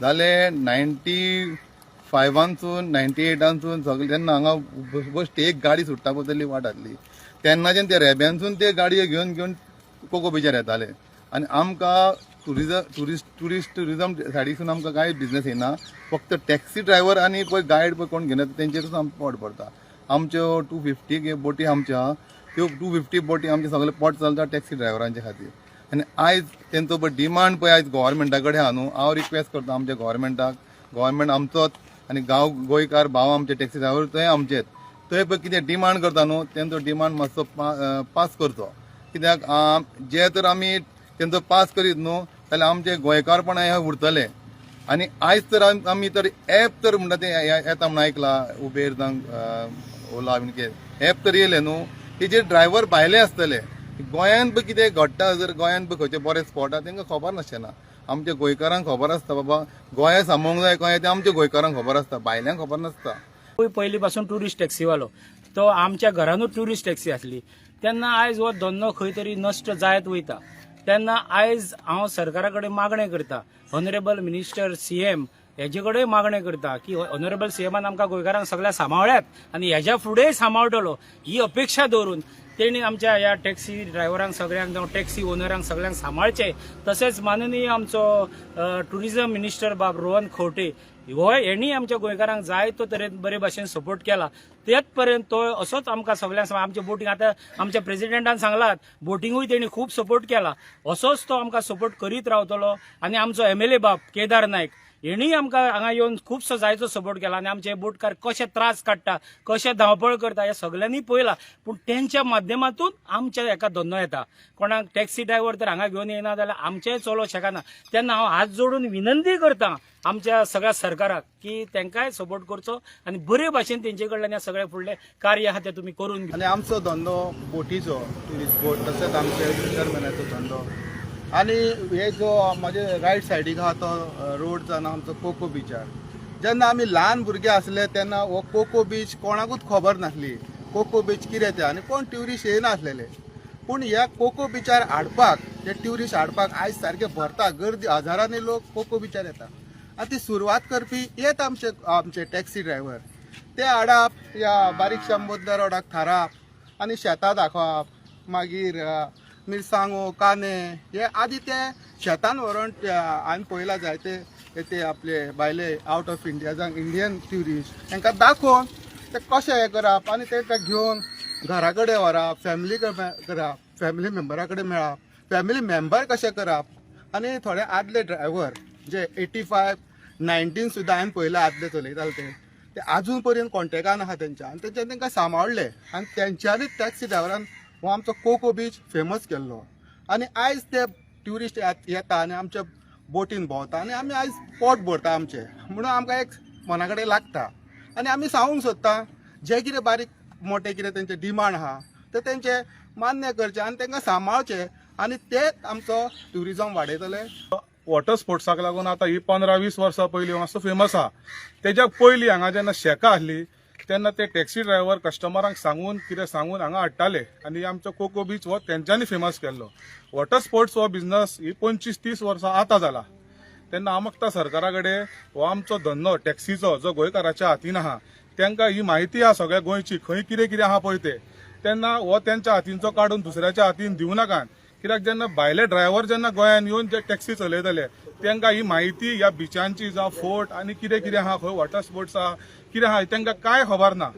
जाले 95 सावन 98 सावन सगळे तेन्ना हांगा बश्ट एक गाडी सुट्टा पळय तसली वाट आसली. तेन्नाच्यान ते रेब्यानसून ते गाडयो घेवन घेवन कोको बिचार येताले आनी आमकां टुरिजम ट्युरिस्ट ट्युरिस्ट ट्युरिजम सायडीसून आमकां कांय बिजनस येना. फक्त टॅक्सी ड्रायव्हर आनी पळय गायड पळय कोण घेना, तेंचेरूच आमकां पोट भरता. आमच्यो 250 बोटी आमच्यो आहा, त्यो 250 बोटी आमचे सगळे पोट चलता टॅक्सी ड्रायव्हरांच्या खातीर. आनी आयज तेंचो पळय डिमांड पळय आयज गोवोरमेंटा कडेन आहा न्हू, हांव रिक्वेस्ट करता आमच्या गोवोरमेंटाक. गोवोरमेंट आमचोच आनी गांव गोंयकार भाव आमचे टॅक्सी ड्रायव्हर थंय आमचेच. थंय पळय कितें डिमांड करता न्हू, तेंचो डिमांड मातसो पास करचो, कित्याक जे तर आमी तेंचो पास करीत न्हू जाल्यार आमचे गोंयकारपण हे उरतले. आनी आयज तर आमी तर एप तर म्हणटा ते येता म्हणून आयकला, उबेर जावं ओला बीन कितें एप तर येयले न्हू, तेजेर ड्रायव्हर भायले आसतले. गोंयान पळय कितें घडटा, जर गोंयान पळय खंयचे बरे स्पॉट आहा, तेंकां खबर नासचें ना. आमच्या गोंयकारांक खबर आसता, बाबा गोंया सांबाळूंक जाय कशें तें आमच्या गोंयकारांक खबर आसता, भायल्यांक खबर नासता. पयलीं पासून टुरिस्ट टॅक्सीवालो तो आमच्या घरानूच टुरिस्ट टॅक्सी आसली. तेन्ना आयज हो धंदो खंय तरी नश्ट जायत वयता. तेन्ना आयज हांव सरकारा कडेन मागणें करता, ऑनरेबल मिनिस्टर सीएम हेजे कडेन मागणें करता की ऑनरेबल सीएमान आमकां गोंयकारांक सगळ्यांक सांबाळ्यात आनी हेज्या फुडेंय सांबाळटलो ही अपेक्षा दवरून तेणी आमच्या ह्या टॅक्सी ड्रायव्हरांक सगळ्यांक जावं टॅक्सी ओनरांक सगळ्यांक सांबाळचे. तशेंच माननीय आमचो टुरिझम मिनिस्टर बाब रोहन खंवटे हो हेणी आमच्या गोंयकारांक जाय तो तरेन बरे भाशेन सपोर्ट केला. तेच पर्यंत तो असोच आमकां सगळ्यांक आमच्या बोटींग, आतां आमच्या प्रेसिडेंटान सांगलात, बोटिंगूय तेणी खूब सपोर्ट केला. असोच तो आमकां सपोर्ट करीत रावतलो. आनी आमचो एमएलए बाब केदार नायक हेणीय आमकां हांगा येवन खुबसो जायतो सपोर्ट केला. आनी आमचे बोटकार कशे त्रास काडटा, कशे धांवपळ करता हे सगळ्यांनी पळयला. पूण तेंच्या माध्यमातून आमच्या एका धंदो येता. कोणाक टॅक्सी ड्रायव्हर तर हांगा घेवन येना जाल्यार आमचेय चलो शकना. तेन्ना हांव हात जोडून विनंती करता आमच्या सगळ्या सरकाराक की तांकांय सपोर्ट करचो आनी बरे भाशेन तेंचे कडल्यान हें सगळें फुडलें कार्य आहा तें तुमी करून आनी आमचो धंदो बोटीचो, ट्युरिस्ट बोट, तशेंच आमचे फिशरमॅनाचो धंदो. आनी हे जो म्हजे रायट सायडीक आहा तो रोड जावन आमचो कोको बिचार. जेन्ना आमी ल्हान भुरगे आसले तेन्ना हो कोको बीच कोणाकूच खबर नासली, कोको बीच कितें तें, आनी कोण ट्युरिस्ट येयनासलेले. पूण ह्या कोको बिचार हाडपाक, ते ट्युरिस्ट हाडपाक आयज सारके भरता गर्दी, हजारांनी लोक कोको बिचार येता. आनी ती सुरवात करपी येत आमचे आमचे टॅक्सी ड्रायव्हर. ते हाडप ह्या बारीकशा मदल्या रोडाक थाराप आनी शेतां दाखोवप, मागीर मिरसांगो, कांदे हे आदी ते शेतान व्हरोन हांवें पळयला जायते ते आपले भायले आवट ऑफ इंडिया जावं इंडियन ट्युरिस्ट, तांकां दाखोवन ते कशें हें करप आनी ते घेवन घरा कडेन व्हरप, फॅमिली करप, फॅमिली मेंबरा कडेन मेळप, फॅमिली मेंबर कशें करप. आनी थोडे आदले ड्रायव्हर जे 85 19 सुद्दां हांवें पळयले, आदले चलयताले ते ते अजून पर्यंत कॉन्टेक्टान आहा तेंच्या आनी तेंच्यानी तांकां सांबाळ्ळे आनी तेंच्यांनीच टॅक्सी ड्रायव्हरान हो आमचो कोको बीच फेमस केल्लो. आनी आयज ते ट्युरिस्ट येता आनी आमच्या बोटीन भोंवता आनी आमी आयज पोट भरता आमचें म्हणून आमकां एक मना कडेन लागता. आनी आमी सांगूंक सोदता, जे कितें बारीक मोटे कितें तेंचे डिमांड आहा ते तेंचे मान्य करचे आनी तांकां सांबाळचे आनी ते आमचो ट्युरिजम वाडयतले. वॉटर स्पोर्ट्साक लागून आतां ही 15-20 वर्सां पयलीं मातसो फेमस आहा. तेज्या पयलीं हांगा जेन्ना शेकां आसली तेन्ना ते टॅक्सी ड्रायव्हर कस्टमरांक सांगून, कितें सांगून हांगा हाडटाले आनी आमचो कोको बीच हो तेंच्यांनी फेमस केल्लो. वॉटर स्पोर्ट्स हो बिझनस ही 25-30 वर्सां आतां जाला. तेन्ना हांव मागता सरकारा कडेन, हो आमचो धंदो टॅक्सीचो जो गोंयकाराच्या हातीन आहा, तांकां ही म्हायती आहा सगळ्या गोंयची, खंय कितें कितें आहा पळय ते, तेन्ना हो तेंच्या हातींचो काडून दुसऱ्याच्या हातीन दिवं नाकात. कित्याक जेन्ना भायले ड्रायव्हर जेन्ना गोंयांत येवन जे टॅक्सी चलयतले, तांकां ही म्हायती ह्या बिचांची जावं फोर्ट आनी कितें कितें आहा, खंय वॉटर स्पोर्ट्स आहा, कितें आहा, तांकां कांय खबर ना.